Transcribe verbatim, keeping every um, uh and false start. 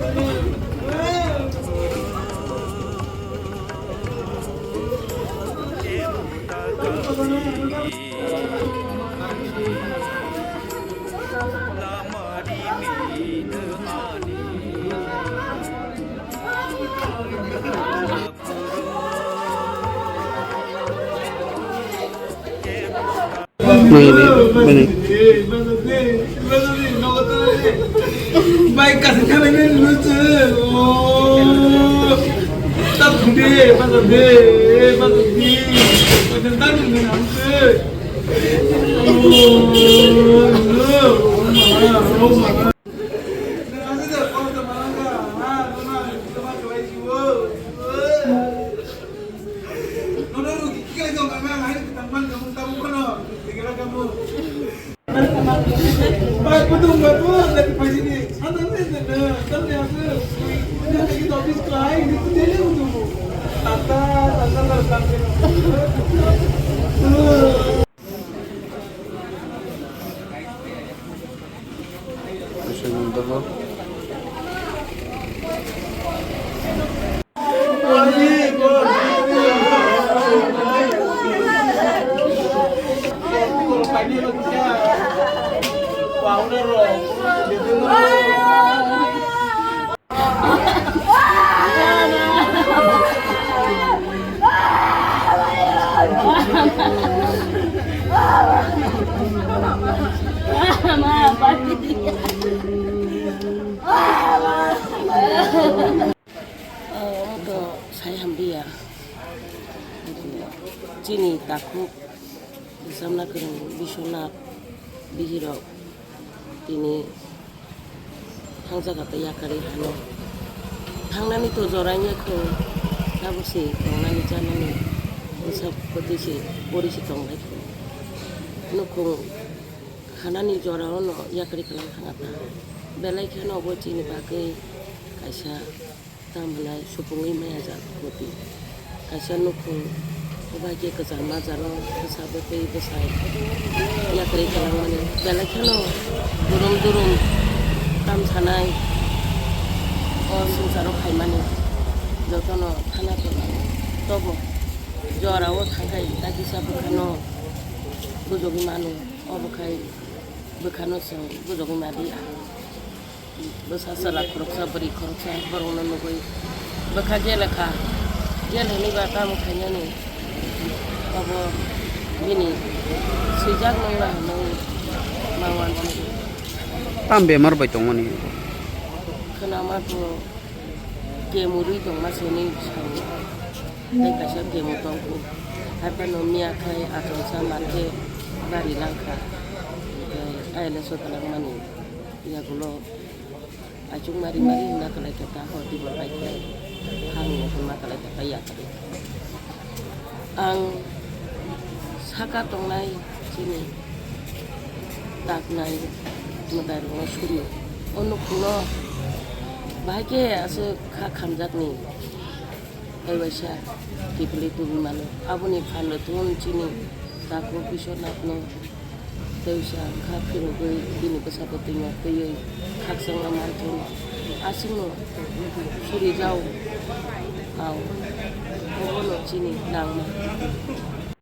Nang ini, ini. Baik, kasih jalan ini lucu. Oh. Tak gede, masa gede, masa gede. Macam tak gede, hampir. Oh, oh, oh, oh. Omo to sai hamliya. Chini takhuk bwsamna kwrwng Biswanath bihirok tini thangjak kha tei yakarwi hano. Thangnani to joraini khwng, tabuk se tongnani chanani bwsa kwtwi se pori se tongbai khwng. Nukhung hanani jorao no yakarwi kwlang thangkha ta. Belai kheno bo chini bagwi kaisa. Tamo hwnai supungwi maya jak kwtwi. Kaisa nukhung bai khe kwchangma jaro bwsa bwtwi bwsai yakarwi kwlangmani. Belai kheno durum durum tam sanai o swngcharo phaimani jotono thana kwlangwi. Tobo jorao thangkhai ta kisa bwkhano gujogwi mano, obo khai bwkhano chwng gujogwi madi. Bwsa chwla khoroksa, bwrwi khoroksa, borokno nugwi bwkha gele kha. Gel hwnwi ba tamo khainani, obo bini swijak nung la hwnwi ma uansukgo. Tam bemar bai tongmani? Khwnama to kemurwi tongma se hwnwi sao. Tei kaisa kemo tongkhu. Haiphano miya khai achomsa mankhe bari langkha. Tei I L S o twlangmani yagulo achukma rimari hwnna kwlaikha ta, ho tibor bai khe hangni hwnma kwlaikha ta yakarwi. Ang saka tongnai chini taknai mwtairokno suri. O nukhungno bahai khe aswk kha khamjakni. Tei waisa kiphilwi tubui mano. Aboni phan rwthwng chini takhuk Biswanathno tei waisa kha phirogwi bini bwsa bwtwino twiwi khakchangma manthwng. Aswkno suri jao. Ao. Obono chini nangma.